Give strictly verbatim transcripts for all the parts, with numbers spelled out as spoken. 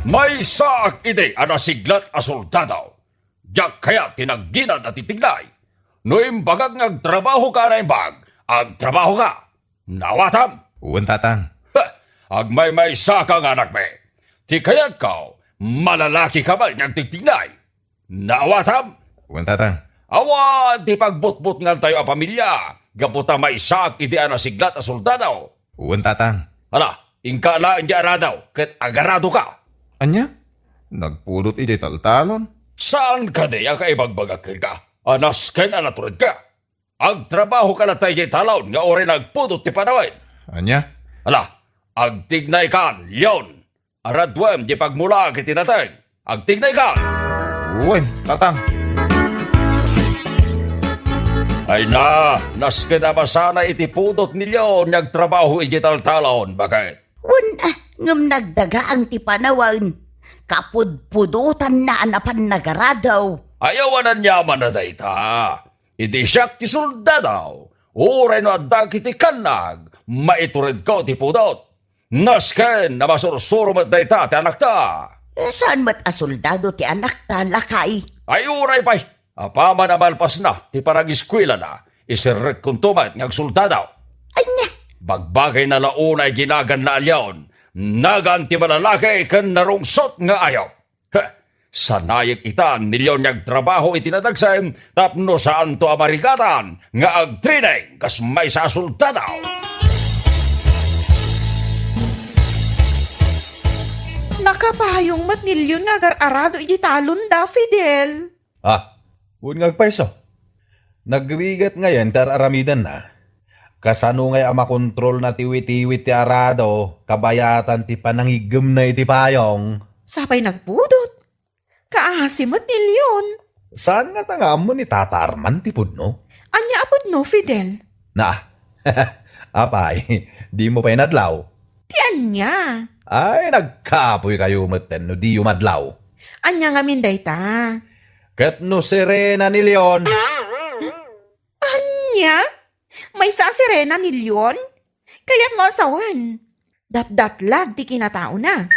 Maysaak idi a nasiglat a soldado. Diak kayat ti nagginad a titignay. No imbagak nga agtrabahoka a naimbag, agtrabahoka. Naawatam? Wen, Tatang. Ha! Agmaymaysaka nga anakmi. Ti kayatko, malalakika met nga agtigtignay. Naawatam? Wen, Tatang. Awan ti pagbutbutngantayo a pamilia, gapu ta maysaak idi a nasiglat a soldado. Wen, Tatang. Ala, inka laeng diay arado, ket agaradoka. Ania? Nagpudot idiay taltalon? Saan kadi a kaibagbagak kenka? A nasken a naturedka. Agtrabahoka latta idiay talon nga uray nagpudot ti panawen. Ania? Ala, agtignaykan, Leon. Araduem ti pagmulaak iti nateng. Agtignaykan! Wen, Tatang. Ay na, nasken a masanay iti pudot ni Leon nga agtrabaho idiay taltalon. Baket? Wen, ah, ngem nagdagaang ti panawen. Kapudpudotanna a napan nagarado. Ay awan aniaman a dayta. Idi siak ti soldado, uray no addak iti kannag, maituredko ti pudot. Nasken a masursuro met dayta ti anakta. Eh, saan met a soldado ti anakta, lakay? Ay, uray pay. Apaman a malpasna ti panageskuelana, iserrekkonto met nga agsoldado. Ania? Bagbagayna la unay ginaganna a Leon, nagan ti malalaki ken narungsot nga ayup. Heh, sanayek ita ni Leon nga agtrabaho iti nadagsem tapno saanto a marigatan nga agtraining kas maysa a soldado. Nakapayong met ni Leon nga agar-arado iti talonda, Fidel. Ah, wen nga agpayso. Nagrigat ngayen ti ar-aramidenna. Kasano ngay a makontrolna ti witiwit ti arado, kabayatan ti panangiggemna iti payong? Sapay nagpudot. Kaasi met ni Leon. Saan ngata nga ammo ni Tata Arman ti pudno? Ania a pudno, Fidel? Na, apay, dimo pay nadlaw? Ti ania? Ay, nagkapoykayo metten no diyo madlaw. Ania ngamin dayta? Ket no sirena ni Leon. Ania? Maysa a sirena ni Leon? Kayatmo a sawen, datdatlag ti kinataona.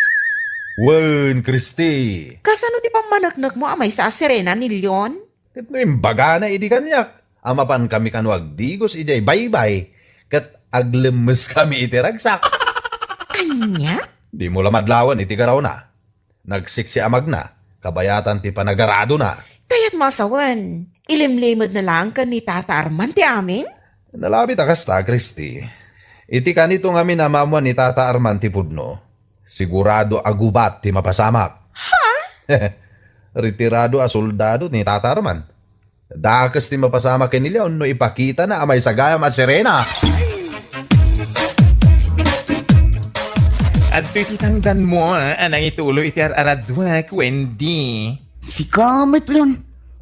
Wen, Kristi. Kasano ti pammaneknekmo a maysa a sirena ni Leon? Ket no imbagana idi kaniak a mapankami kano agdigos idiay baybay, ket aglemmeskami iti ragsak. Ania? Dimo la madlawen iti garawna. Nagsiksi a magna, kabayatan ti panagaradona. Kayatmo a sawen, ilimlimedna laeng ken ni Tata Arman ti amin? Nalabit a kasta, Kristi. Iti kanito ngamin a maammuan ni Tata Arman ti pudno, sigurado a gubat ti mapasamak. Ha? Retirado a soldado ni Tata Arman. Dakes ti mapasamak ken ni Leon no ipakitana a maysa gayam a sirena. Adtoy ti tangdanmo a nangituloy iti ar-araduak, Wendy. Sika met, Leon.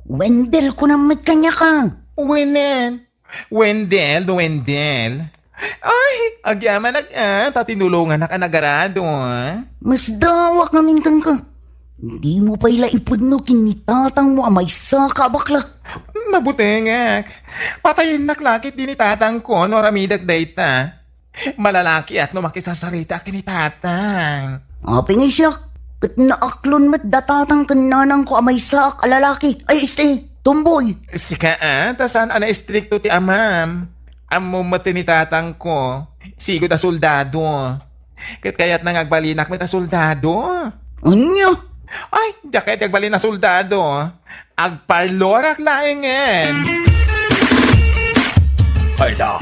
Wendel kunam met kaniak a. Wenen. Wendel, Wendel. Ay, agyamanak a, ta tinulonganak a nagarado, a. Masdawak ngamin kenka. Dimo pay la ipudno ken ni tatangmo a maysaka a bakla. Mabutengek. Patayennak la ketdi ni tatangko no aramidek dayta. Malalakiak no makisasarita ken ni tatang. Apay ngay siak, ket naaklon met da tatang ken nanangko a maysaak a lalaki. Ay, este, tomboy. Sika a, ta saan a naistrikto ti amam. Ammom met ni tatangko, sigud a soldado. Ket kayatna nga agbalinak met a soldado. Ania? Ay, diak kayat ti agbalin a soldado. Agparlorak laengen. Ay na.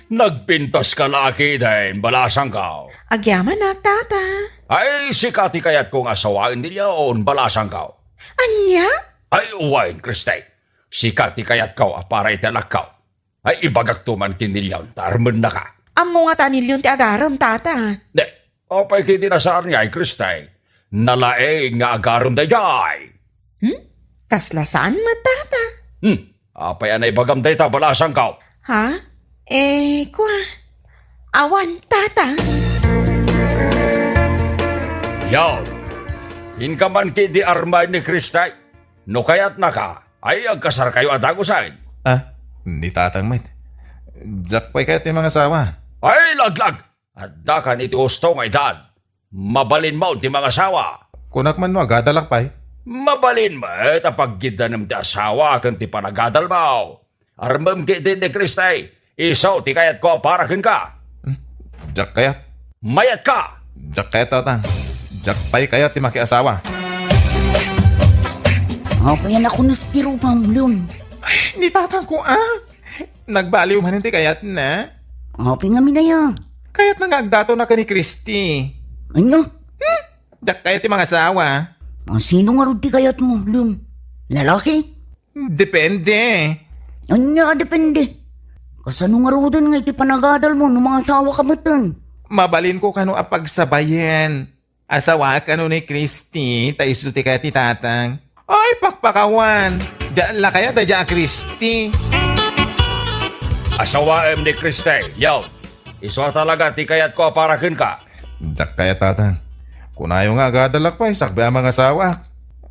Nagpintas ka la ketdin, balasangko. Agyamanak, tata. Ay, sika ti kayatko nga asawaen ni Leon, balasangko. Ania? Ay, wen, Kristi. Sika ti kayatko a para iti anakko. Ay, ibagakto man ken ni Leon ta armennaka. Ammo ngata ni Leon ti agarem, tata. Ne, apay ketdi a saan ngay, Kristi? Nalaing nga agarem daydiay. Hmm? Kasla saan met, tata? Hmm, apay a naibagam dayta, balasangko? Ha? Eh, kua. Awan, tata. Leon, inka man ketdi armaen ni Kristi. No kayatnaka, ay agkasarkayo a dagusen. Ah, ni tatang met. Diak pay kayat ti mangasawa. Ay, laglag! Addakan iti husto nga edad. Mabalinmo ti mangasawa. Kunak man no agadalak pay. Mabalin met a pagiddanem ti asawa ken ti panagadalmo. Armem ketdin ni Kristay, isu ti kayatko a para kenka. Hmm, diak kayat. Mayatka! Diak kayat, Tatang. Diak pay kayat ti makiasawa. Apay a nakunas ti rupam, Leon? Ay, ni tatangko, ah. Nagbaliw manen ti kayatna. Apay ngamin aya? Kayatna nga agdatonna ken ni Kristi. Ania? Hmm? Diak kayat ti mangasawa. Ah, sino ngarud ti kayatmo, Leon? Lalaki? Depende. Ania a depende? Kasano ngaruden nga iti panagadalmo no mangasawaka metten? Mabalinko kano a pagsabayen. Asawaak kano ni Kristi, ta isu ti kayat ti tatang. Ay, pakpakawan! Diak la kayat daydiay a Kristi. Asawaem ni Kristi, Leon. Isu a talaga ti kayatko a para kenka. Diak kayat, Tatang. Kunayo nga agadalak pay sakbay a mangasawaak.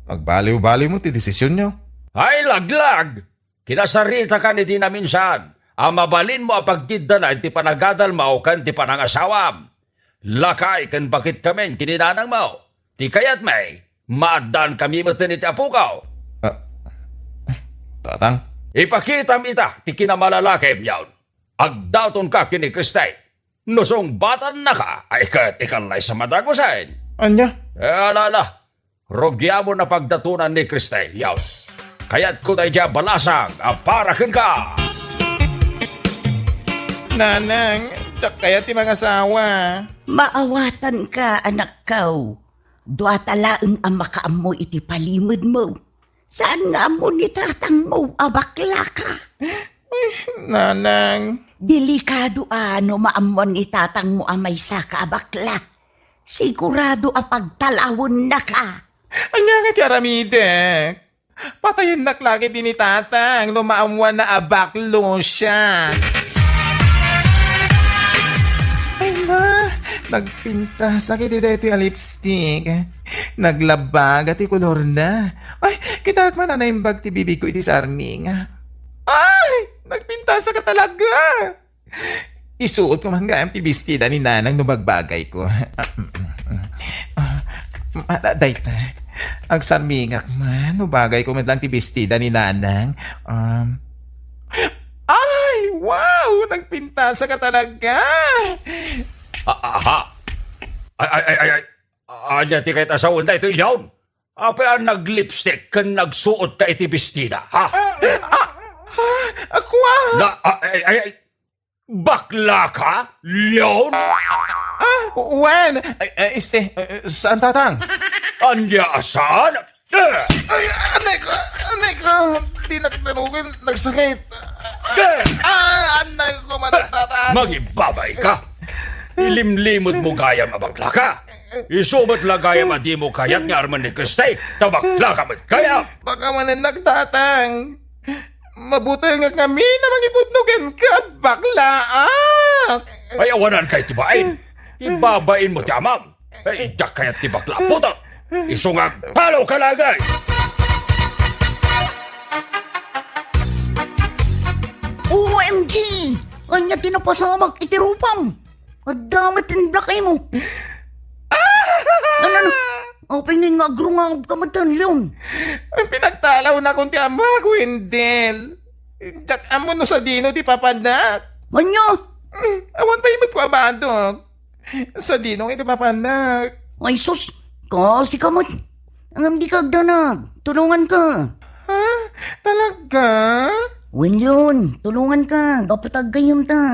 Agbaliw-baliwmo ti desisionyo. Ay, laglag! Kinasarita kan iti naminsan a mabalinmo a pagkiddana iti panagadalmo ken ti panangasawam. Lakay ken baketkamin ken ni nanangmo. Ti kayatmi, maaddaankami metten iti apoko. Ah, Tatang? Ipakitam ita ti kinamalalakim, Leon. Agdatonka ken ni Kristi. No sungbatannaka, ay ket ikallaysa madagusay. Ania? Eh, ala, ala. Rugiamon a pagdatonan ni Kristi, Leon. Kayatko daydiay a balasang a para kenka. Nanang, diak kayat ti mangasawa. Maawatanka, anakko. Duata laeng a makaammo iti palimedmo. Saan nga ammo ni tatangmo a baklaka? Ay, nanang. Delikado a no maammuan ni tatangmo a maysaka a bakla. Sigurado a pagtalawennaka. Ania nga ti aramidek? Patayennak la ketdi ni tatang no maammuanna a baklo siak. Ay na, nagpintasak iti daytoy a lipstick. Naglabaga ti kolorna. Ay, kitaek man a naimbag ti bibigko iti sarminga. Ay, nagpintasak talaga. Isuot ko man gayam ti bestida ni nanang no bagbagayko. Ah, dayta. Agsarmingak man no bagayko met lang ti bestida ni nanang. Um, ay, wow! Nagpintasak talaga! Ah, aha. Ay, ay, ay, ay, ay. Ania ti kayat a sawen daytoy, Leon? Apay a naglipstick ken nagsuotka iti bestida, ha? Ah, ah, ah, kua? Na, ah, ay, ay, ay, baklaka, Leon? Ah, wen, ay, ay, este, eh, saan, tatang? Ania a saan? Eh! Ay, anay ko, anay ko, dinak narugen, nagsakit. Eh! Ah, anay ko, managtatag. Mangibabay ka. Ilimlimod mo gayam a bakla ka. Isu met la gayam a dimo kayat nga armen ni Kristi, ta bakla ka met gayam. Baka manen nagtatang. Mabutengak ngamin a mangipudno kenka, baklaak. Ay, awanan kay ti bain. Ibabain mo ti amam. Ay, diak kayat ti bakla a putot. Isu nga agpalo ka lagay. O M G! Ania ti napasamak iti rupam? Adda met ti black eye mo. Ano, ano? Apay nga agrungawka met, Leon? Pinagtalawnak ti amak, Wendell. Diak ammo no sadino ti papanak. Ania? Mm, awan pay met ko a badok. Sadino nga iti papanak? Ay sus, kasika met. Ngem dika agdanag, tulonganka. Ha? Talaga? Wen, Leon, tulonganka, gapu ta aggayyemta.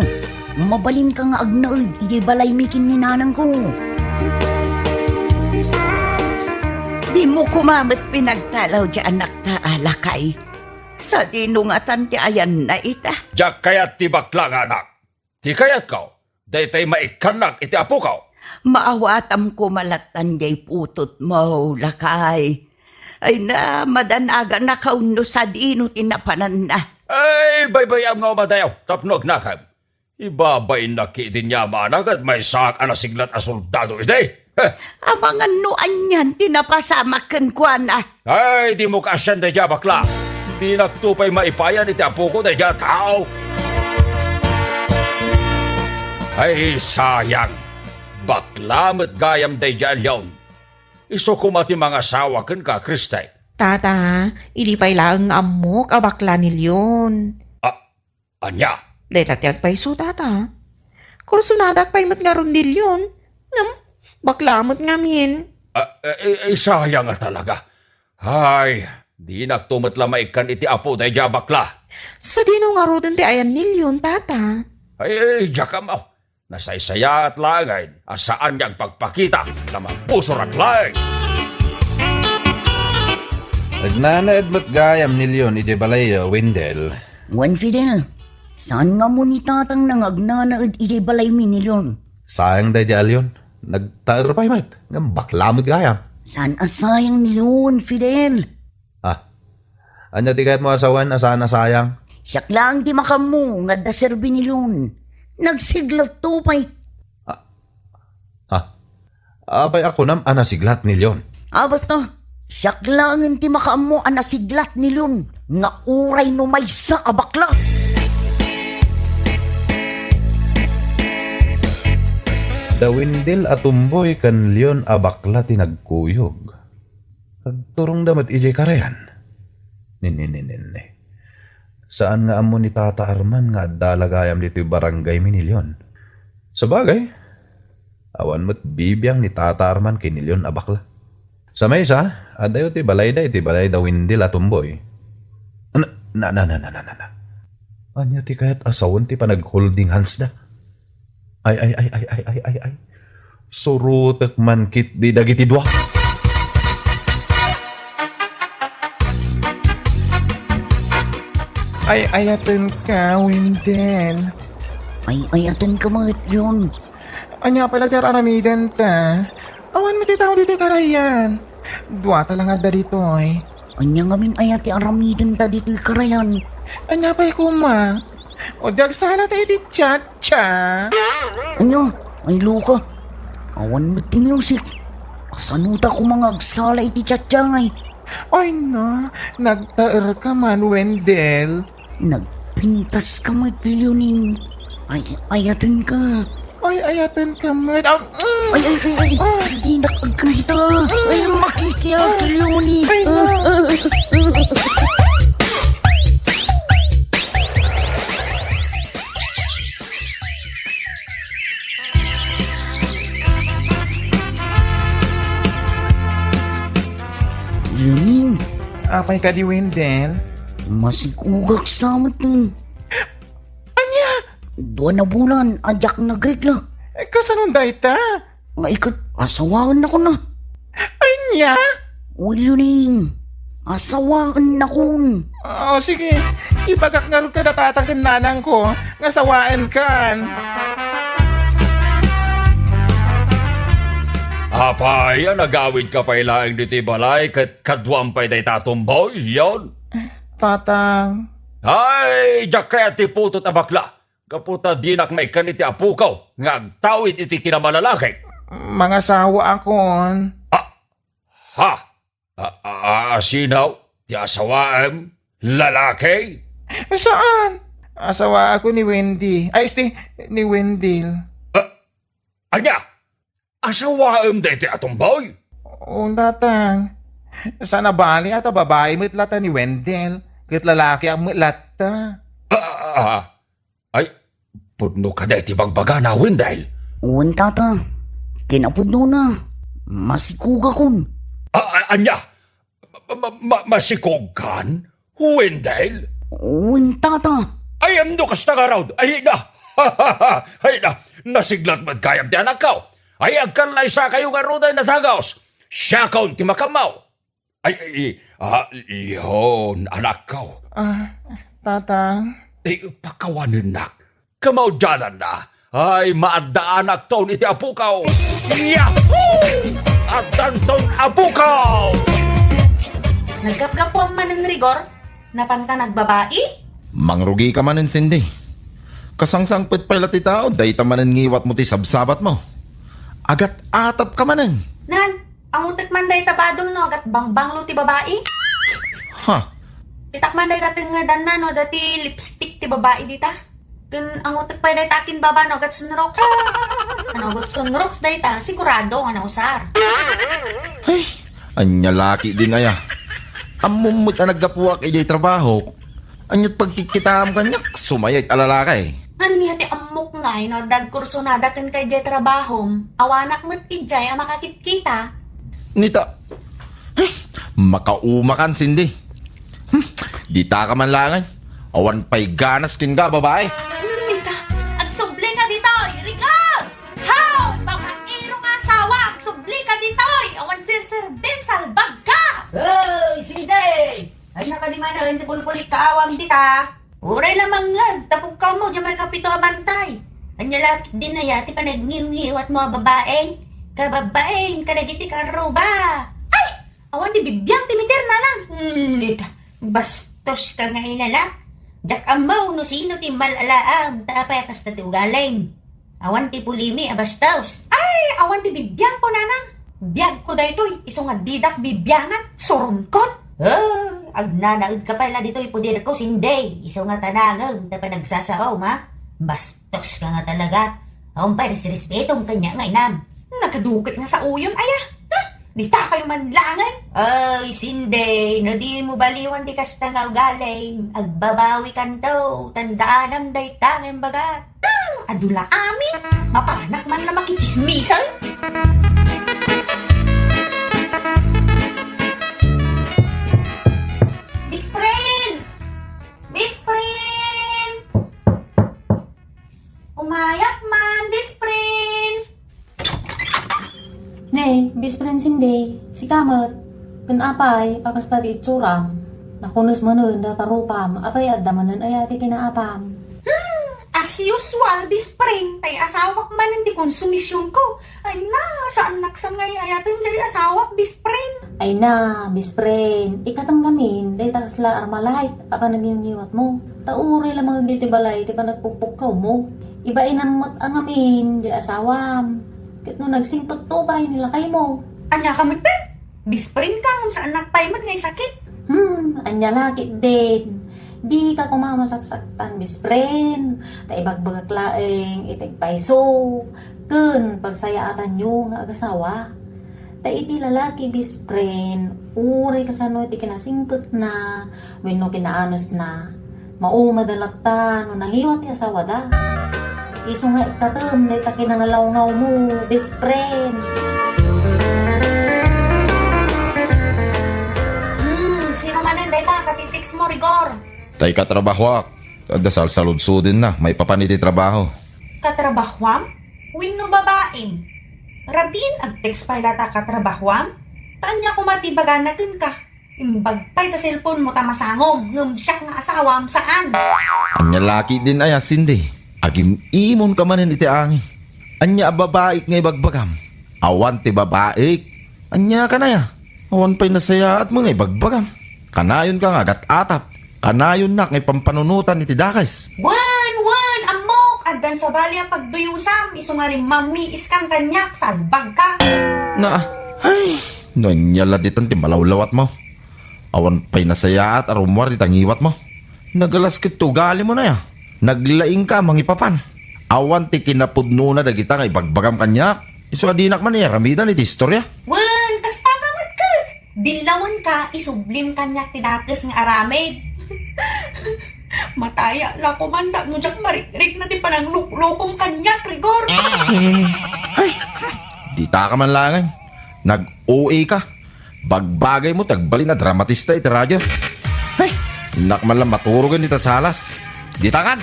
Mabalinka nga agnaed idiay balaymi ken ni nanangko. Dimo koma met pinagtalaw ti anakta a lakay. Sadino ngatan ti ayanna ita? Diak kayat ti bakla nga anak. Ti kayatko, daytoy maikkannak iti apoko. Maawatam koma lattan diay putotmo, lakay. Ay na, madanaganak no sadino ti napananna. Ay, baybay-am nga umadayo tapno agnakem. Ibabainnak iti ni amana ket maysaak a nasiglat a soldado idi. Heh. Amangan no anian ti napasamak kenkuana. Ay, dimo kaasian daydiay a bakla. Dinakto pay maipayan iti apoko daydiay a tao. Ay, sayang. Bakla met gayam daydiay a Leon. Isu koma ti mangasawa kenka, Kriste. Tata, idi pay laeng nga ammok a bakla ni Leon. A-, ania? Dayta ti agpayso, Tata. Kursonadak pay met ngarud ni Leon. Ngem, bakla met ngamin. A, e, e, e, sayang a talaga. Ay, dinakto met la maikkan iti apo daydiay a bakla. Sadino ngaruden ti ayan ni Leon, Tata? Ay, ay, diak ammo. Nasaysayaat laengen a saan nga agpakpakita ta mapusorak laeng. Agnanaed met gayam ni Leon idiay balay, Wendell. Wen, Fidel, saan nga ammo ni tatangna nga agnanaed idiay balaymi ni Leon? Sayang daydiay a Leon. Nagtaer pay met, ngem bakla met gayam. Saan a sayang ni Leon, Fidel? Ah, ania ti kayatmo a sawen a saan a sayang? Siak laeng ti makaammo nga adda serbi ni Leon. Nagsiglatto pay. Ah, ah. Apay a kunam a nasiglat ni Leon? Ah, basta, siak laengen ti makaammo a nasiglat ni Leon nga uray no maysa a bakla. Da Wendell a tumboy ken Leon a bakla ti nagkuyog. Agturongda met idiay karayan. Ninninninninni. Saan nga ammo ni Tata Arman nga adda la gayam ditoy barangaymi ni Leon. Sabagay, awan met bibiang ni Tata Arman ken ni Leon a bakla. Sa maysa, addayo ti balayda iti balay da Wendell a tumboy. Na, na, na, na, na, na, na, na. Ania ti kayat a sawen ti panag-holding hands da? Ay, ay, ay, ay, ay, ay, ay, ay. Surotek man ketdi dagiti dua. Ay, ayatenka, Wendell. Ay, ayatenka met, Leon. Ania pay la ti ar-aramidenta? Awan met ti tao ditoy karayan. Duata la nga adda ditoy. Ania ngamin aya ti aramidenta ditoy karayan? Ania pay koma? O di agsala ta iti chacha? Ania? Ay, loka. Awan met ti music. Kasano ta koma nga agsala iti chacha ngay? Ay na, nagtaerka man, Wendell. Nagpintaska met, Leoning. Ay, ayatenka. Ay, ayatenka met. Ah, mm. Ay, ay, ay, ay. Ah. Dinak agkita. Ay, makikiag, Leoning. Ay, ah, ah, ah. Leoning. Apay kadi, Wendell? Masikogak sa met. Ania? Dua na bulan a diak nagregla. Eh, kasano dayta? Nga ikat, asawaennakon na. Ania? O, Leoning, asawaennakon. O, sige. Ibagak ngarud kada tatang ken nanangko nga asawaenkan. Apay a nagawidka pay laeng ditoy balay ket kaduam pay dayta a tumboy, Leon? Tatang. Ay, diak kayat ti putot a bakla. Gapu ta dinak maikkan iti apoko nga agtawid iti kinamalalaki. Mangasawaakon. Ah, ha? A, a, a, sino? Ti asawaem? Lalaki? Saan? Asawaakon ni Wendy. Ay, esti, ni Wendell. Ah, ania? Asawaem daytoy a tumboy? O, tatang. Saan a bali a ta babai met latta ni Wendell, ket lalakiak met latta. Ah, ah, ah. Ay, pudno kadi ti bagbagana, Wendell? Wen, tata. Kinapudnona, masikogakon. Ah, ah, ania? Ma-, ma-, ma-, masikogkan? Wendell? Wen, tata. Ay, no kasta ngarud. Ay, na. Ay, na. Nasiglat met gayam ti anakko. Ay, agkallaysakayo ngaruden a dagus. Siakon ti makaammo. Ay, ay, ah, Leon, anakko. Ah, tatang. Eh, pakawanennak. Kamaudiananna. Ay, maaddaanakton iti apoko. Yahoo! Addanton apoko! Naggapgapuam manen, Rigor? Napanta nagbabai? Mangrugika manen, Cindy. Kasangsangpet pay la ti tao, dayta manen ngiwatmo ti sabsabatmo. Agat-atapka manen. Nan, angutek man dayta badom no agat bangbanglo ti babai? Ha? Itak man dayta tengngedanna no adda ti lipstick ti babai dita. Ken angutek pay dayta akinbaba no agat sunrok. Agut sunroks dayta, sigurado nga nausar. Ay, ania la ketdin aya. Ammom met a naggapuak idiay trabaho. Ania't pagkitkitaam kaniak, sumayat a lalaki. Ania ti ammok ngay no adda agkursunada kenka idiay trabahom? Awanak met idiay a makakitkita. Nita, ay, makaumakan, Cindy. Hmm, ditaka man laengen. Awan pay ganas kenka a babae. Nita, agsubli ka ditoy, Rigor! Haw! Babaero nga asawa, agsubli ka ditoy! Awan serserbim, salbag ka! Hoy, Cindy! Ania kadi manen ti pulpulik ka awam dita? Uray la mangngeg, tapukawmo diay maikapito a bantay. Ania la ketdin aya ti panagngimngiwatmo a babaeng kababain kadagiti karruba? Ay! Awan ti bibiang ti meter, nanang. Hmm, nita, bastos ka nga inana. Diak ammo no sino ti mal-alaam, ta apay a kasta ti ugalim. Awan ti pulimi a bastos. Ay, awan ti bibiangko, nanang. Biagko daytoy, isu nga didak bibiangan, suronkon. Ah, agnanaed ka pay la ditoy puderko, Cindy. Isu nga tanangem ta panagsasaom, ha? Bastos ka nga talaga. Awan pay resrespetom kaniak nga inam. Nagaduket nga saoyon, aya. Hmm, ditakayo man laengen. Ay, Cindy, no dimo baliwan ti kasta nga ugalim, agbabawikanto, tandaanam dayta nga imbagak. Hmm, adu la amin. Mapanak man la makitsismisan. Best friend! Best friend! Umayat man, best friend! Ne, best friend Cindy, sika met. Ken apay a kasta ti itsuram? Nakunes manen data rupam, apay adda manen aya ti kinaapam? Hmm, as usual, best friend, tay asawak manen ti konsumisyonko. Ay na, saannak sa nga ay-ayaten daydi asawak, best friend. Ay na, best friend, ikkatem ngamin dayta kasla Armalite a panagngimngiwatmo. Ta uray la mangngeg ditoy balay ti panagpukpukkawmo. Ibainam met a ngamin daydi asawam. Ket no nagsingpetto pay ni lakaymo. Ania ka metten? Best friend ka, ngem saannak pay met nga isakit. Hmm, ania la ketdin? Dika koma masaksaktan, best friend. Ta ibagbagak laeng iti agpayso ken pagsayaatanyo nga agasawa. Ta iti lalaki, best friend, uray kasano iti kinasingpetna wenno kinaanosna, maumada latta no nangiwat ti asawada. Isu nga ikkatem dayta kinangalawngaw mo, best friend. Hmm, sino manen dayta, katitext mo, Rigor? Tay katrabahoak. Adda salsaludsodenna maipapan iti trabaho. Katrabahoam? Wenno babaem? Rabiin, agtext pay la ta katrabahoam? Ta ania koma ti ibagana kenka? Imbag pay ta cellphone mo ta masangom, ngem siak nga asawam, saan? Ania la ketdin aya, Cindy? Agim-imonka manen iti angin. Ania a babaik nga ibagbagam? Awan ti babaik. Ania kanaya? Awan pay nasayaatmo nga ibagbagam. Kanayonka nga agat-atap. Kanayonnak nga ipampanunotan iti dakes. Wen, wen, ammok, addan sabali a pagduyusam, isu nga rimmammiiskan kaniak, salbagka. Na, ay, no ania la ditan ti malawlawatmo. Awan pay nasayaat a rummuar iti nangiwatmo. Nagalas ket ti ugalimo, aya. Naglaingka a mangipapan. Awan ti kinapudnona dagita nga ibagbagam kaniak. Isu a dinak man iaramidan iti istoria. Wen, kasta ka met ket. Dillawenka, isublim kaniak ti dakes nga aramid. Mataya la koma no diak marikrikna ti panangluklokom kaniak, Rigor. Ay, ditaka man laengen. Nag-O A ka. Bagbagaymo ti agbalin a dramatista iti radio. Ay, innak man la maturogen ita salas. Ditakan!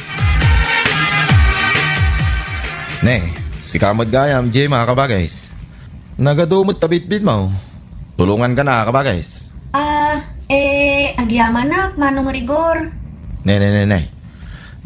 Ne, sika met gayam, Gemma, kabagays. Nagadu met ta bitbitmo. Tulonganka na, kabagays. Ah, eh, agyamanak, Manong Rigor. Ne, ne, ne, ne.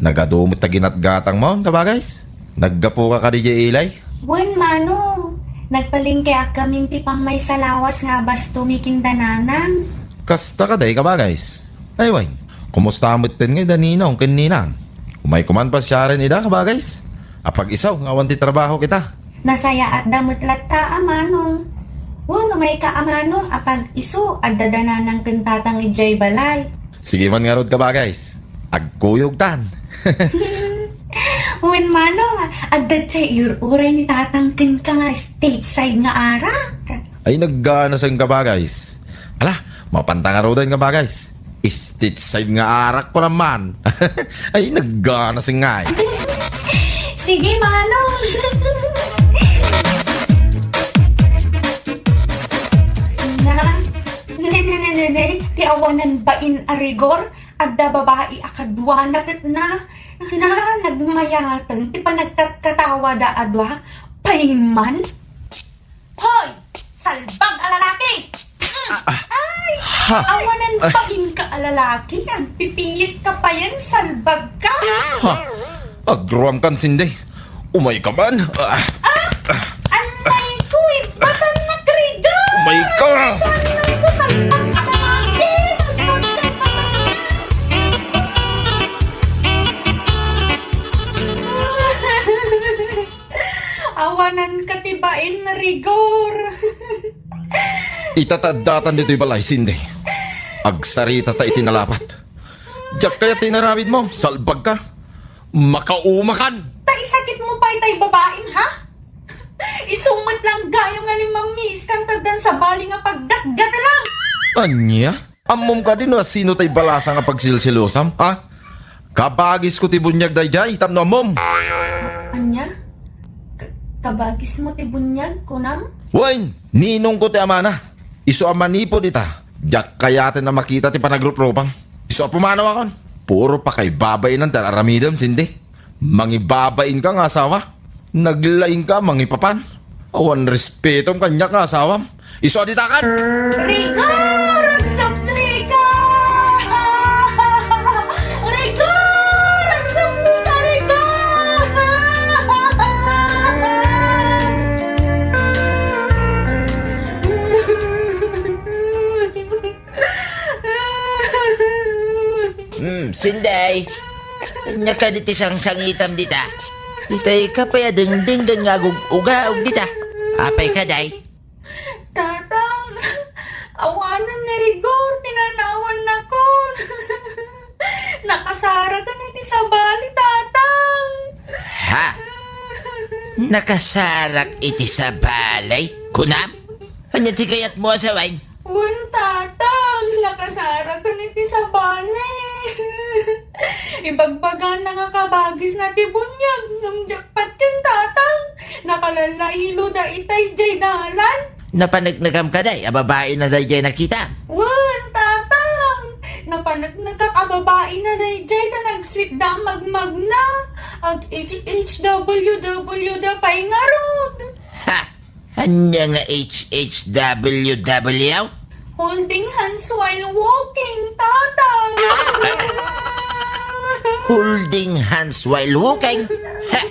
Nagadu met ta ginatgatangmo, kabagays. Naggapuka kadi idiay ilay? Wen, Manong. Nagpalengkeak gamin ti pammaysa lawas nga abastomi ken da Nanang. Kasta kadi, kabagays. Ay, wen. Kumusta metten ngay da Ninong ken Ninang? Umayko man pasiaren ida, kabagays. Apag-isu nga awan ti trabaho kita. Nasayaatda met latta a Manong. Wen, umayka a Manong, apag-isu, adda da Nanang ken Tatang idiay balay. Sige man ngarud, kabagays. Agkuyogtan. Wen, Manong, adda diay ur-uray ni Tatang kenka nga stateside nga arak. Ay, nagganaseng ka ba, guys? Ala, mapanta ngaruden ka ba, guys? Stateside nga arak ko naman. Ay, nagganaseng nga, eh. Sige, Manong. Na, ne, ne, ne, ne, ne, ti awanan bain a rigor, adda babai a kaduana ket na, na, nagmayateng ti panagkatkatawada a dua. Payman? Hoy! Salbag a lalaki! Mm. Ah, ah. Ay! Ha? Awanan Ay. Bain ka a lalaki, agpipilit ka payen, salbag ka! Ha? Agruam kan, Cindy. Umay ka man. Ah. Ah! Anay ko, ibatan na kriga! Umay ka! Anay ko, salbag ka lalaki! Salbag ka lalaki! Awanan ka ti bain, Rigor. Itataddatan ditoy balay, Cindy. Agsarita ta iti nalapat. Diak kayat ti inaramid mo, salbag ka. Makaumakan! Ta isakit mo pay tay babaim, ha? Isu met lang gayo nga limang miis kan taddan sa bali nga paggatgatalam. Ania? Ammom kadi no asino tay balasa nga pagsilsilosam, ha? Kabagisko ti buniag daydiay, tapno ammom. Ania? Ka-, kabagismo ti buniag, kunam? Wen, ninongko ti amana. Isu a manipud ita, diak kayaten a makita ti panagruprupam. Isu a pumanawakon. Puro pakaibabainan ti aramidem, Cindy. Mangibabain ka nga asawa. Naglaing ka mangipapan. Awan respetom kaniak nga asawam. Isu a ditakan! Rigor! Agsapli ka! Rigor! Agsapli ka, Rigor! Hmm, Sinday. Ania kadi ti sangsangitam dita? Itay ka pay a dengdenggen nga agug-ugaog dita. Apay ka, day? Tatang, awanen ni Rigor, pinanawannakon. Nakasarakan iti sabali, Tatang. Ha? Nakasarak iti sabali? Kunam? Ania ti kayatmo a sawen? Wen, Tatang, nakasarakan iti sabali. Ibagbagana nga kabagisna ti buniag, ngem diak patien, Tatang. Nakalalailo dayta idiay dalan. Napaneknekam kadi a babaina daydiay nakitam? Wen, Tatang. Napaneknekak a babaina daydiay ta nagsweetda a magmagna. Ag-H H W W da pay ngarud. Ha! Ania nga H H W W? Holding hands while walking, Tatang. Holding hands while walking? Ha!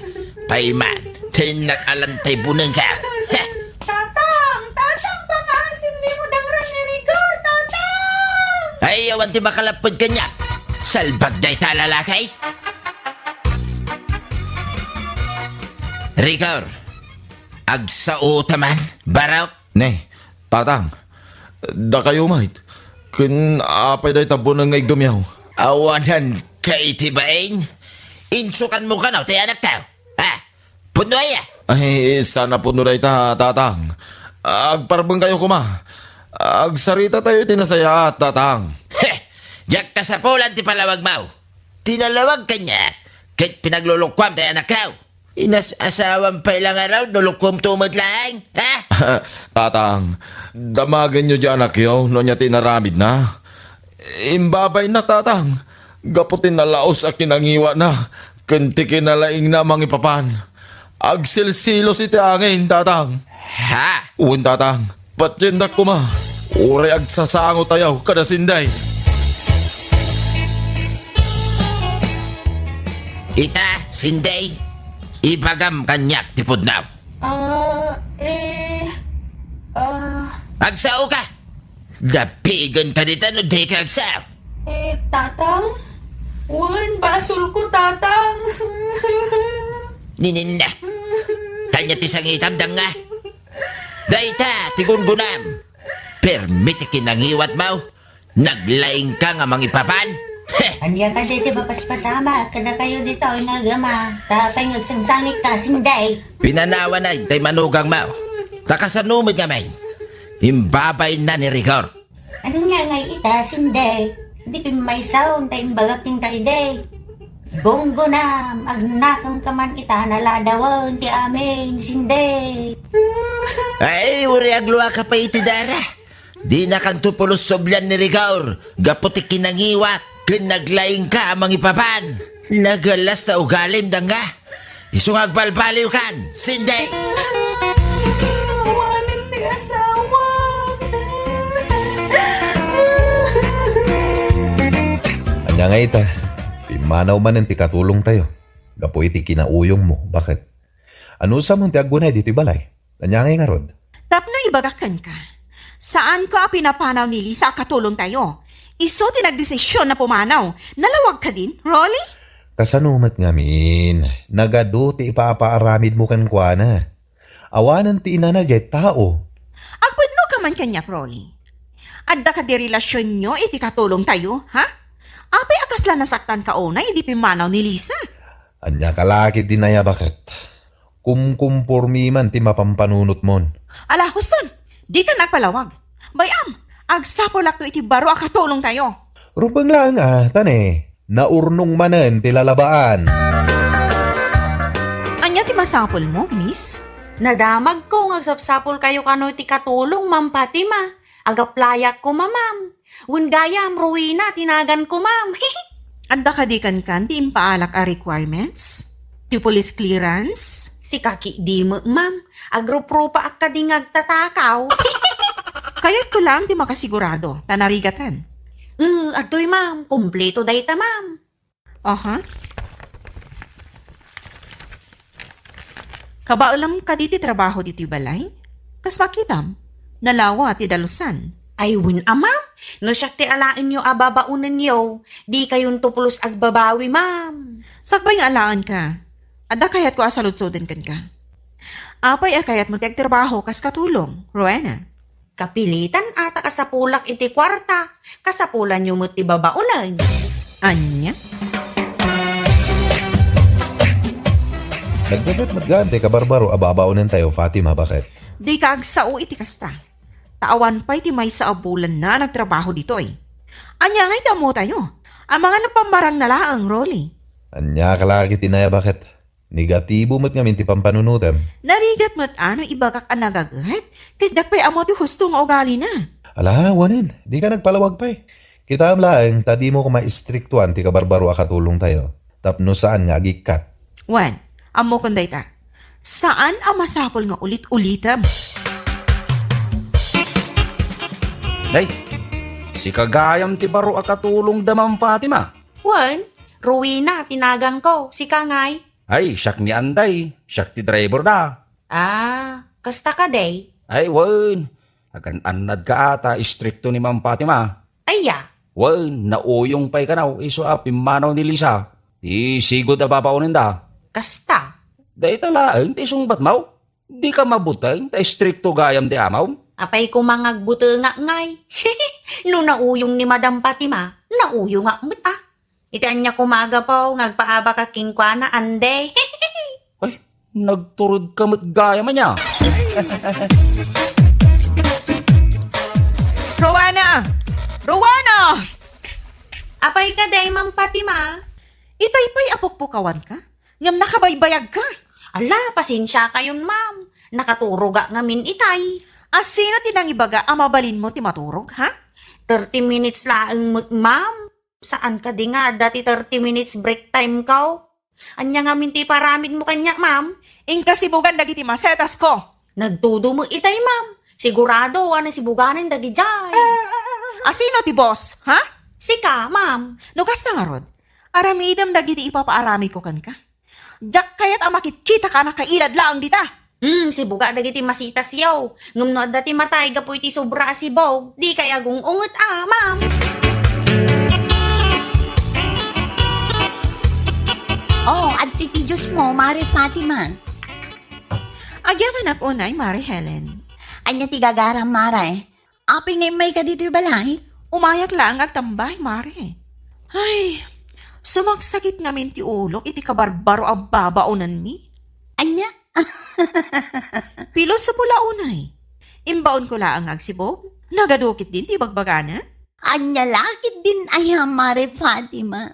Payman, tinnak a lantay bunengka. Ha! Tatang! Tatang! Baka asim ni mo dangran ni Rigor, Tatang! Ay, awan ti makalapped kaniak. Salbag dayta a lalaki. Rigor, agsao ta man, barok. Ne, Tatang, dakayo met. Ken apay dayta buneng nga igdumyo? Awanan ka iti bain? Insukanmo kano ti anaktayo? Ha? Pudno aya? Ay, saan a pudno dayta, Tatang. Agparbengkayo koma. Agsaritatayo iti nasayaat, Tatang. Heh! Diak kasapulan ti palawagmo. Ti nalawag kaniak, ket pinaglulukuam ti anakko. Inas-asawam pay la ngarud no lukuamto met laeng, ha? Tatang, damagenyo di anakyo no ania ti inaramidna. Imbabainna, Tatang, gapu ti nalaus a kinangiwatna ken ti kinalaingna a mangipapan. Agsilsilos iti angin, Tatang. Ha? Wen, Tatang. Patiendak koma. Uray agsasangotayo kada Sinday. Ita, Sinday, ibagam kaniak ti pudno. Ah, eh, ah. Agsao ka! Dapigen ka dita no di ka agsao. Eh, Tatang? Wen, basol ko, Tatang. Nininna. Ania ti sangitam, danga? Dayta ti gunggonam. Permi ti kinangiwatmo. Naglaing ka nga mangipapan. Ania kadi ti mapaspasamak kadakayo ditoy nga agama? Ta apay nga agsangsangit ka, Sinday? Pinanawanay tay manugangmo. Ta kasano met ngamin? Imbabainna ni Rigor. Ania ngay ita, Sinday? Di pimmaysaon ta imbagak kenka idi. Bonggonam, agnakem ka man ita, naladawen ti amin, Sinday. Ay, uri agluaka pay iti dara. Dinakanto pulos sublian ni Rigor gapu ti kinangiwat ken naglaingka a mangipapan. Nagallas ta ugalim, danga. Isu nga agbalbaliwkan, Sinday. Awanen ti asawa. Ania ngay ita? Pimmanaw manen ti katulongtayo gapu iti kinauyongmo. Baket? Anusam ti aggunay ditoy balay? Ania ngay ngarud? Tapno ibagak kenka, saanko a pinapanaw ni Lisa a katulongtayo. Isu ti nagdesisyon a pumanaw. Nalawag kadin, Rolly? Kasano met ngamin? Nagadu ti ipapaaramidmo kenkuana. Awanen ti inana diay tao. Agpudno ka man kaniak, Rolly. Adda kadi relasionyo iti katulongtayo, ha? Apay a kasla nasaktanka unay idi pimmanaw ni Lisa? Ania ka la ket dinaya, Baket? Kumkumpormi man ti mapampanunotmon. Ala, huston! Dika nagpalawag. Bay-am, agsapulakto iti baro a katulongtayo. Rumbeng laeng a, ta ne, naurnong manen ti lalabaan. Ania ti masapulmo, miss? Nadamagko nga agsapsapulkayo kano ti katulong, Ma'am Fatima. Agaplayak koma, ma'am. Wen gayam, Rowena ti naganko, ma'am. Adda kadi kenka ti impaalak a requirements? Ti police clearance? Sika ketdi met, ma'am. Agruprupaak kadi nga agtatakaw. Kayatko laeng ti makasigurado, ta narigaten. Eh, adtoy, ma'am. Kompleto dayta, ma'am. Aha. Kabaelam kadi ti trabaho ditoy balay? Kas makitam, nalawa ti dalusan. Ay, wen a, ma'am. No siak ti alaenyo a babaonenyo, dikayonto pulos agbabawi, ma'am. Sakbay nga alaenka, adda kayatko a saludsoden kenka. Apay a kayatmo ti agtrabaho kas katulong, Rowena? Kapilitan a ta kasapulak iti kuarta, kasapulanyo met ti babaonen. Ania? Nagdagit met gayam ti kabarbaro a babaonentayo, Fatima, baket? Dika agsao iti kasta. Ta awan pay ti maysa a bulanna a nagtrabaho ditoy. Ania ngay ti ammotayo? Amangan a pammarangna laeng, Rolly. Ania ka la ket inaya, baket? Negatibo met ngamin ti pampanunotem. Narigat met a no ibagak a nagaget, ket diak pay ammo ti husto nga ugalina. Ala, wanen, dika nagpalawag pay. Kitaem laeng ta dimo koma istriktuan ti kabarbaro a katulongtayo, tapno saan nga agikkat. Wen, ammokon dayta. Saan a masapul nga ulit-ulitem. Day, sika gayam ti baro a katulong da Ma'am Fatima. Wen, Rowena ti naganko, sika ngay? Ay, siak ni Anday, siak ti driver da. Ah, kasta kadi? Ay, wen. Agan-annad ka ata, istrikto ni Ma'am Fatima. Aya? Wen, nauyong pay kano, isu a pimmanaw ni Lisa. Ti sigud a babaonen da. Kasta? Dayta laeng ti sungbatmo? Dika mabuteng ta istrikto gayam ti amom? Apay koma nga agbutengak ngay? No nauyong ni Madam Fatima, nauyongak met a. Iti ania koma a gapu nga agpaabakak kenkuana, Anday? Ay, nagturodka met gayam ania. Rowena! Rowena! Apay kadi, Ma'am Fatima? Itay pay a pukpukawanka? Ngem nakabaybayagka. Ala, pasensiakayon, ma'am. Nakaturogak ngamin itay. A, sino ti nangibaga a mabalinmo ti maturog, ha? Thirty minutes laeng met, ma'am. Saan kadi nga adda ti thirty minutes break time ko? Ania ngamin ti iparamidmo kaniak, ma'am? Inka sibugan dagiti masetasko. Nagtudo met itay, ma'am. Sigurado a nasibuganen dagidiay. A, sino ti boss, ha? Sika, ma'am. No kasta ngarud, aramidem dagiti ipapaaramidko kenka. Diak kayat a makitkitaka a nakailad laeng dita. Hmm, sibuga dagiti masitasyo. Ngem no adda ti matay gapu iti sobra a sibog, dikay agung-unget a, ma'am. Oh, adtoy ti juice mo, Mare Fatima. Agyamanak unay, Mare Helen. Ania ti gagaram, Mare? Apay nga immayka ditoy balay? Umayak laeng agtambay, Mare. Ay, sumaksakit ngamin ti ulok iti kabarbaro a babaonanmi. Ania? Pilosopo la unay. Imbaonko laeng nga agsibug. Nagadu ketdin ti ibagbagana. Ania la ketdin aya, Mare Fatima?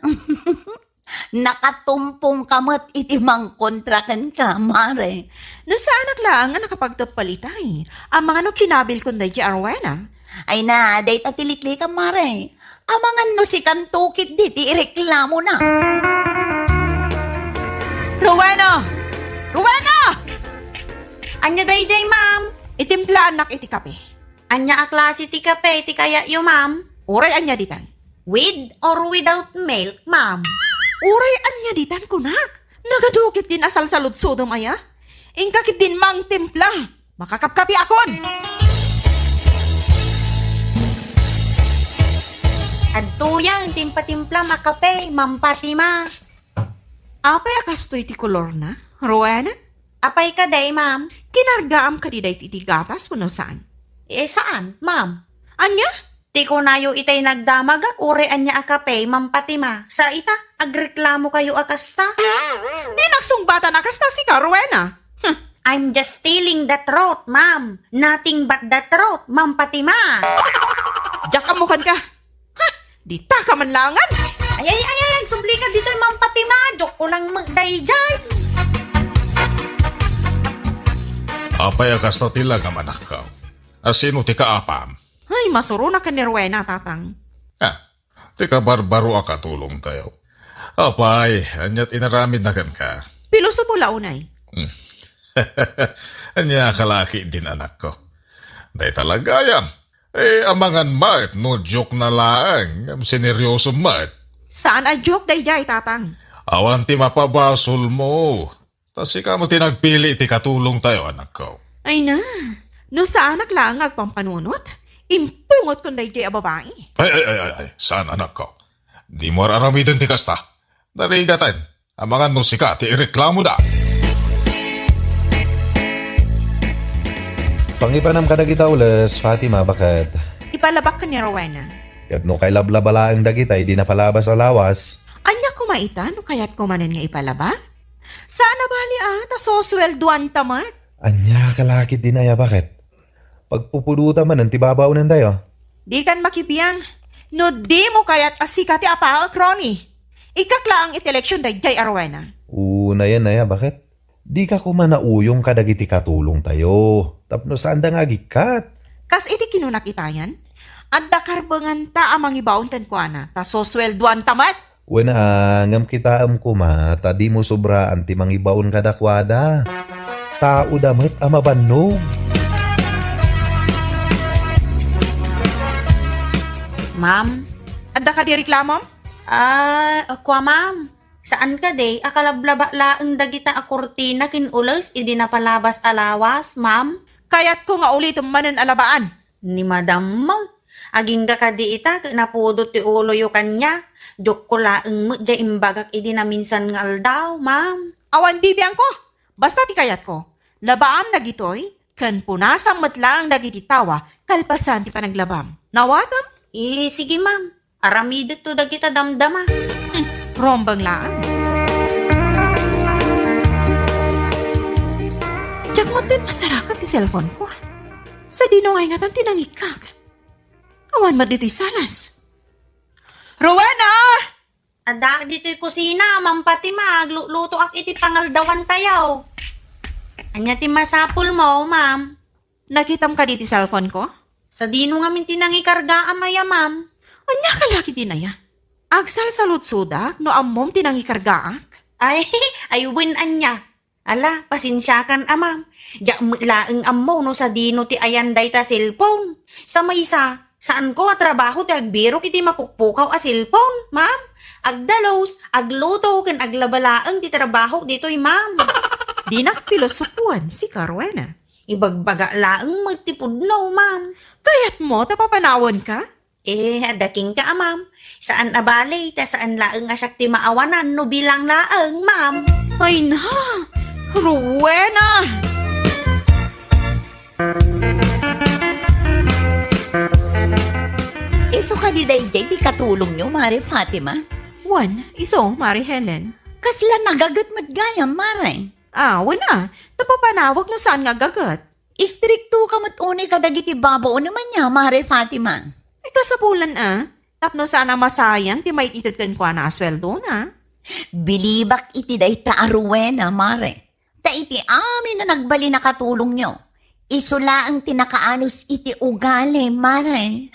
Nakatumpongka met iti mangkontra kenka, Mare. No saanak laeng nga nakapagteppel itay, amangan no kinabilkon daydiay a Rowena. Ay na, dayta ti liklikam, Mare. Amangan no sikanto ketdi ti ireklamona. Rowena! Rowena! Ania daydiay, ma'am? Itimplaannak iti kape. Ania a klase ti kape ti kayatyo, ma'am? Uray ania ditan? With or without milk, ma'am? Uray ania ditan kunak? Nagadu ketdin a salsaludsodem aya? Inka ketdin mangtimpla. Makakapkapiakon! Adtoyan ti impatimplam a kape, Ma'am Fatima. Apay a kastoy ti kolorna, Rowena? Apay kadi, ma'am? Kinargaam kadi daytoy iti gatas wenno saan? Eh, saan, ma'am? Ania? Ti kunayo itay nagdamagak, uray ania a kape, Ma'am Fatima. Sa ita, agreklamokayo a kasta? Dinak sungbatan a kasta sika, Rowena. Huh. I'm just telling the truth, ma'am. Nothing but the truth, Ma'am Fatima. Diak ammokan ka. Ha? Dita ka man laengen? Ay, ay, ay, ay, agsubli ka ditoy, Ma'am Fatima. Joke ko lang, ma-, daydiay. Apay a kasta ti langam, anakko? A sino ti kaapam? Ay, masuronak ken ni Rowena, tatang. Ah, ti kabarbaro a katulongtayo. Apay, aniat inaramidna kenka? Pilosopo la unay. Hmm. Ania a kalaki din, anakko? Dayta la gayam. Eh, amangan met no joke na laeng, ngem sineryoso met. Saan a joke daydiay, tatang? Awan ti mapabasolmo. Ta sika met ti nagpili ti katulongtayo, anakko. Ay na, no saanak laeng nga agpampanunot, impungotkon daydiay a babai. Ay, ay, ay, ay, ay, saan, anakko? Dimo ar-aramiden ti kasta. Narigaten, amangan no sika ti ireklamoda. Pangipanam kadagita ules, Fatima, baket? Ipalabak ken ni Rowena. Ket no kailablaba laeng dagita idi napalabas a lawas. Ania koma ita no kayatko manen nga ipalaba? Saan a bali a, ta susueldoanta met. Ania a kalaki din aya, baket? Pagpupudota manen ti babaonentayo. Dikan makibiang. No dimo kayat a sika ti apaek, Ronnie. Ikkak laeng iti eleksyon daydiay a Rowena. Unayen aya, baket? Dika koma nauyong kadagiti katulongtayo, tapno saanda nga agikkat. Kas iti kinunak itayan, adda karbenganta a mangibaon kenkuana, ta susueldoanta met. Wen a, ngem kitaem koma ta dimo sobraan ti mangibaon kadakuada. Taoda met a mabannog. Ma'am? Adda kadi reklamom? Ah, kua, ma'am. Saan kadi a kalablaba laeng dagita a kurtina ken ules idi napalabas a lawas, ma'am? Kayatko nga ulitem manen a labaan. Ni madam met. Agingga kadi ita ket napudot ti uloyo kaniak. Joke ko laeng met diay imbagak idi naminsan nga aldaw, ma'am. Awan bibiangko. Basta ti kayatko, labaam dagitoy, ken punasam met laeng dagiti tawa kalpasan ti panaglabam. Nawatem? Eh, sige, ma'am. Aramidek to dagita damdama. Hmm, rumbeng laeng. Diak met din masarakan ti cellphone ko. Sadino ngay ngatan ti nangikkak? Awan met ditoy salas. Rowena! Addaak ditoy kusina, Ma'am Fatima, agluto-lutoak iti pangaldawantayo. Ania ti masapulmo, ma'am? Nakitam kadi ti cellphone ko? Sadino ngamin ti nangikargaam aya, ma'am? Ania kalaki din aya? Agsalsaludsodak no ammom ti nangikargaak? Ay, ay, wen ania. Ala, pasensiakan a, ma'am. Diak met laeng ammo no sadino ti ayan dayta cellphone. Sa maysa, saanko a trabaho ti agbirok iti mapukpukaw a cellphone, ma'am. Agdalos, agluto, ken aglaba laeng ti trabaho ditoy, ma'am. Dinak pilosopuan sika, Rowena. Ibagbaga laeng met ti pudno, ma'am. Kayatmo ta papanawanka? Eh, adda kenka a, ma'am. Saan a bale, ta saan laeng a siak ti maawanan no bilang laeng, ma'am. Ay na, Rowena! Isu Kadi daydiay ti katulongyo, Mare Fatima? Wen, isu, Mare Helen. Kasla nagaget met gayam, Mare? Ah, wen a. Ta papanawek no saan nga agaget. Istriktoka met unay kadagiti babaonem ania, Mare Fatima? Ay, kasapulan a. Tapno saan a masayan ti maited kenkuana a sueldona. Bilibak iti dayta a Rowena, Mare. Ta iti amin a nagbalin a katulongyo, isu laeng ti nakaanus iti ugali, Mare.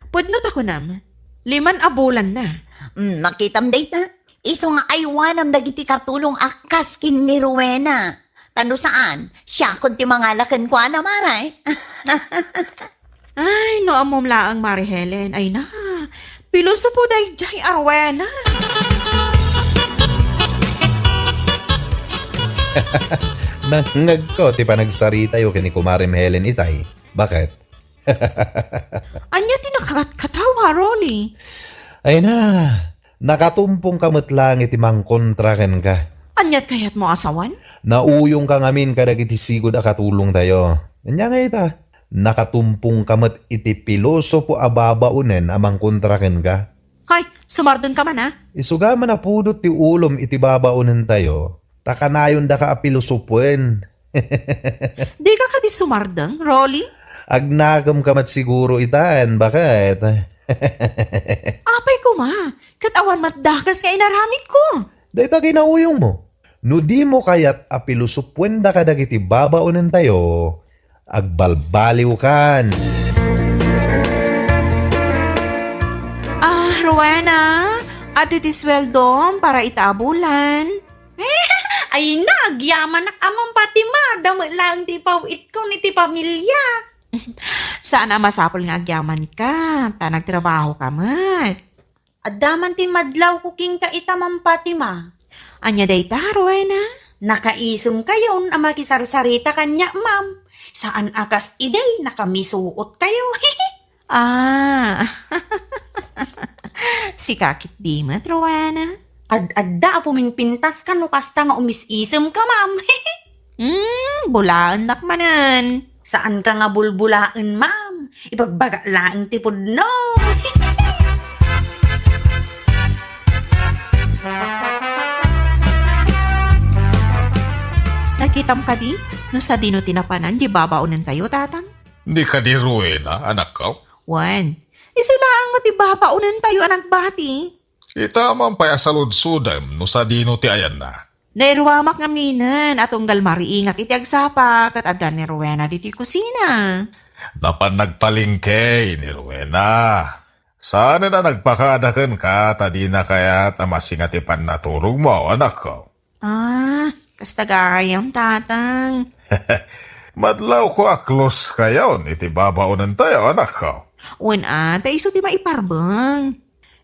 Pudno ta kunam, liman a bulanna. Mm, makitam dayta. Isu nga aywanam dagiti katulong a kas ken ni Rowena. Ta no saan, siakon ti mangala kenkuana, Mare. Ay, no ammom laeng, Mare Helen, ay na, pilosopo daydiay a Rowena. Nangngegko ti panagsaritayo ken ni Kumarem Helen itay. Baket? Ania ti nakakatkatawa, Rolly? Ay na, nakatumpongka met laeng iti mangkontra kenka. Aniat kayatmo a sawen? Nauyongka ngamin kadagiti sigud a katulongtayo. Ania ngay ita? Nakatumpongka met iti pilosopo a babaonen a mangkontra kenka. Hay, sumardengka man a? Isuga man a pudot ti ulom iti babaonentayo, ta kanayondaka a pilosopoen. Dika kadi sumardeng, Rolly? Agnakemka met siguro itan, baket? Apay koma, ket awan met dakes nga inaramidko. Dayta kinauyongmo. No dimo kayat a pilosopoenda kadagiti babaonentayo, agbalbaliwkan. Ah, Rowena, adda ti sueldom para ita a bulan. Ay na, agyamanak a Ma'am Fatima, damo laeng ti ipaw-itkon iti pamilya. Saan a masapul nga agyamanka, ta nagtrabahoka met. Adda man ti madlawko kenka ita, Ma'am Fatima. Ania dayta, Rowena? Nakaisumkayon a makisarsarita kaniak, ma'am. Saan a kas idi, nakamisuotkayo. Ah. Sika ketdi met, Rowena? Ad-adda a pumingpintaska no kasta nga umis-isemka, ma'am. Hmm, bulaennak manen. Saanka nga bulbulaen, ma'am. Ibagbaga laeng ti pudno. Nakitam kadi no sadino ti napanan di babaonentayo, Tatang? Di kadi Rowena, anakko? Wen, isu laeng met ti babaonentayo a nagbati. Kita man pay a saludsodem no sadino ti ayanna. Nairuamak ngaminen a tunggal mariingak iti agsapa ket adda ni Rowena ditoy kusina. Napan nagpalengke ni Rowena. Saanen a nagpakaada kenka ta dina kayat a masinga ti pannaturogmo, anakko. Ah, kasta gayam, Tatang. Madlawko a close kayon iti babaonentayo, anakko. Wen a, ta isu ti maiparbeng.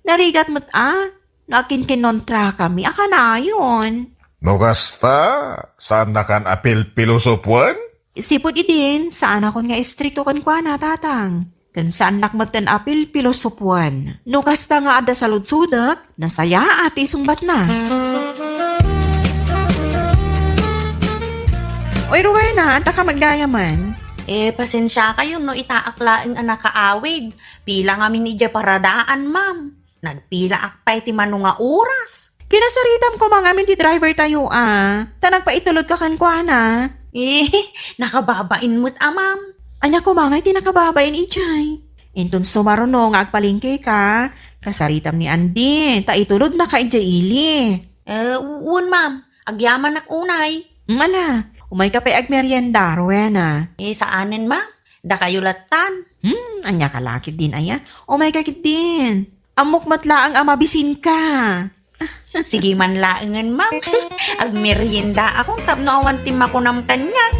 Narigat met a, no akinkinnontrakami a kanayon. No kasta, saannakan a pilpilosopoen? Sipud idin, saanakon nga istrikto kenkuana, Tatang. Ken saannak metten a pilpilosopoen. No kasta nga adda saludsodek, nasayaat ti isungbatna. Oy, Rowena, adda ka met gayam. Eh, pasensiakayon no itaak laeng a nakaawid. Pila ngamin idiay paradaan, ma'am. Nagpilaak pay ti mano nga oras. Kinasaritam koma ngamin ti driver tayo a, ta nagpaitulodka kenkuana. Eh, nakababain met a, ma'am. Ania koma ngay ti nakababain idiay? Inton sumaruno nga agpalengkeka, kasaritam ni Andy, ta itulodnaka idiay ili. Eh, wen, ma'am. Agyamanak unay. Mm, ala, umayka pay agmerienda, Rowena. Eh, saanen, ma'am. Dakayo lattan. Hmm, ania ka la ketdin aya? Umayka ketdin. Ammok met laeng a mabisinka. Sige man laengen, ma'am. Agmeriendaakon tapno awan ti makunam kaniak.